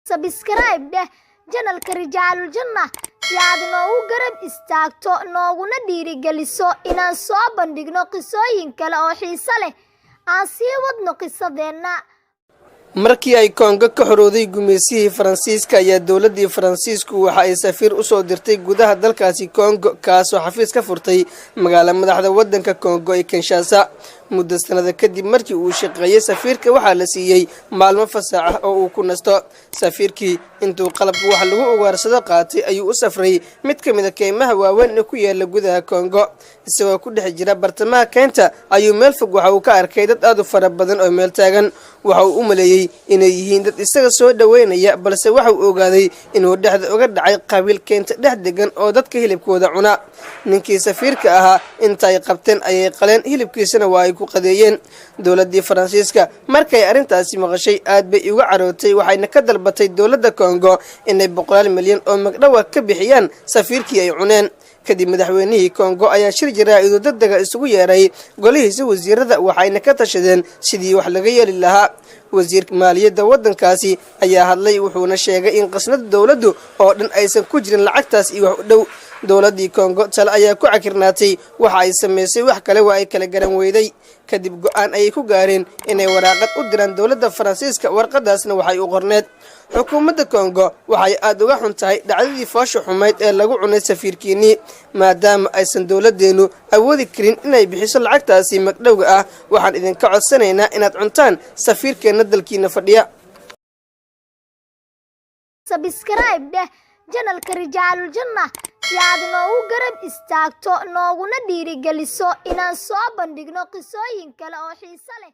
Subscribe dheh channelka Rijaalul Janna si aad noogu garab istaagto, nooguna dhiirigeliso inaan soo bandhigno qisooyin kale oo xiiso leh. Aan sii wadno qisadeenna. Markii ay Kongo ka xorowday gumaysihii Faransiiska, ayaa dowladdii Faransiisku waxa ay safiir usoo dirtay gudaha dalkaasi Kongo, kaasoo xafiis ka furtay magaalo madaxda waddanka Kongo ee Kinshasa. Muddo sanada kadib markii uu shaqeeyey safiirka, waxaa la siiyey maalmo fasax ah oo uu ku nasto. Safiirkii intuu qalabka wax lagu ugaarsado qaatay ayuu u safray mid ka mid a keymaha waaweyn ee ku yaala gudaha Kongo. Isagoo ku dhex jira bartamaha keynta ayuu meel fog waxa uu ka arkay dad aad u fara badan oo meel taagan. Waxa uu u maleeyey inay yihiin dad isaga soo dhoweynaya, balse waxa uu ogaaday inuu dhexda uga dhacay qabiil keynta dhex degan oo dadka hilibkooda cuna. Ninkii safiirka ahaa intaay qabteen ayay qaleen, hilibkiisana waa ay ku qadeeyeen. Dowladdii Faransiiska markay arrintaasi maqashay aad bay uga carootay, waxayna ka dalbatay dowladda Kongo inay boqolaal milyan oo magdhowa ka bixiyaan safiirkii ay cuneen. Kadib madaxweynihii Kongo ayaa shir jaraa-ido degdega isugu yeeray golihiisa wasiirada, waxayna ka tashadeen sidii wax laga yeeli lahaa. Wasiirka maaliyadda waddankaasi ayaa hadlay, wuxuuna sheegay in qasnada dowladdu oo dhan aysan ku jirin lacagtaas iyo wax u dhow. Dowladdii Kongo tale ayaa ku cakirnaatay. Waxa ay samaysay wax kale waa ay kala garan weyday. Kadib go-aan ayay ku gaareen inay waraaqad u diraan dowladda Faransiiska. Warqadaasna waxay u qorneed: "Xukuumadda Kongo waxay aada uga xun tahay dhacdadii foosha xumayd ee lagu cunay safiirkiinnii. Maadaama aysan dowladeennu awoodi karin inay bixiso lacagtaasi magdhowga ah, waxaan idinka codsanaynaa inaad cuntaan safiirkeenna dalkiina fadhiya." Subscribe dheh channelka Rijaalul Janna si aad noogu garab istaagto, nooguna dhiirigeliso inaan soo bandhigno qisooyin kale oo xiiso leh.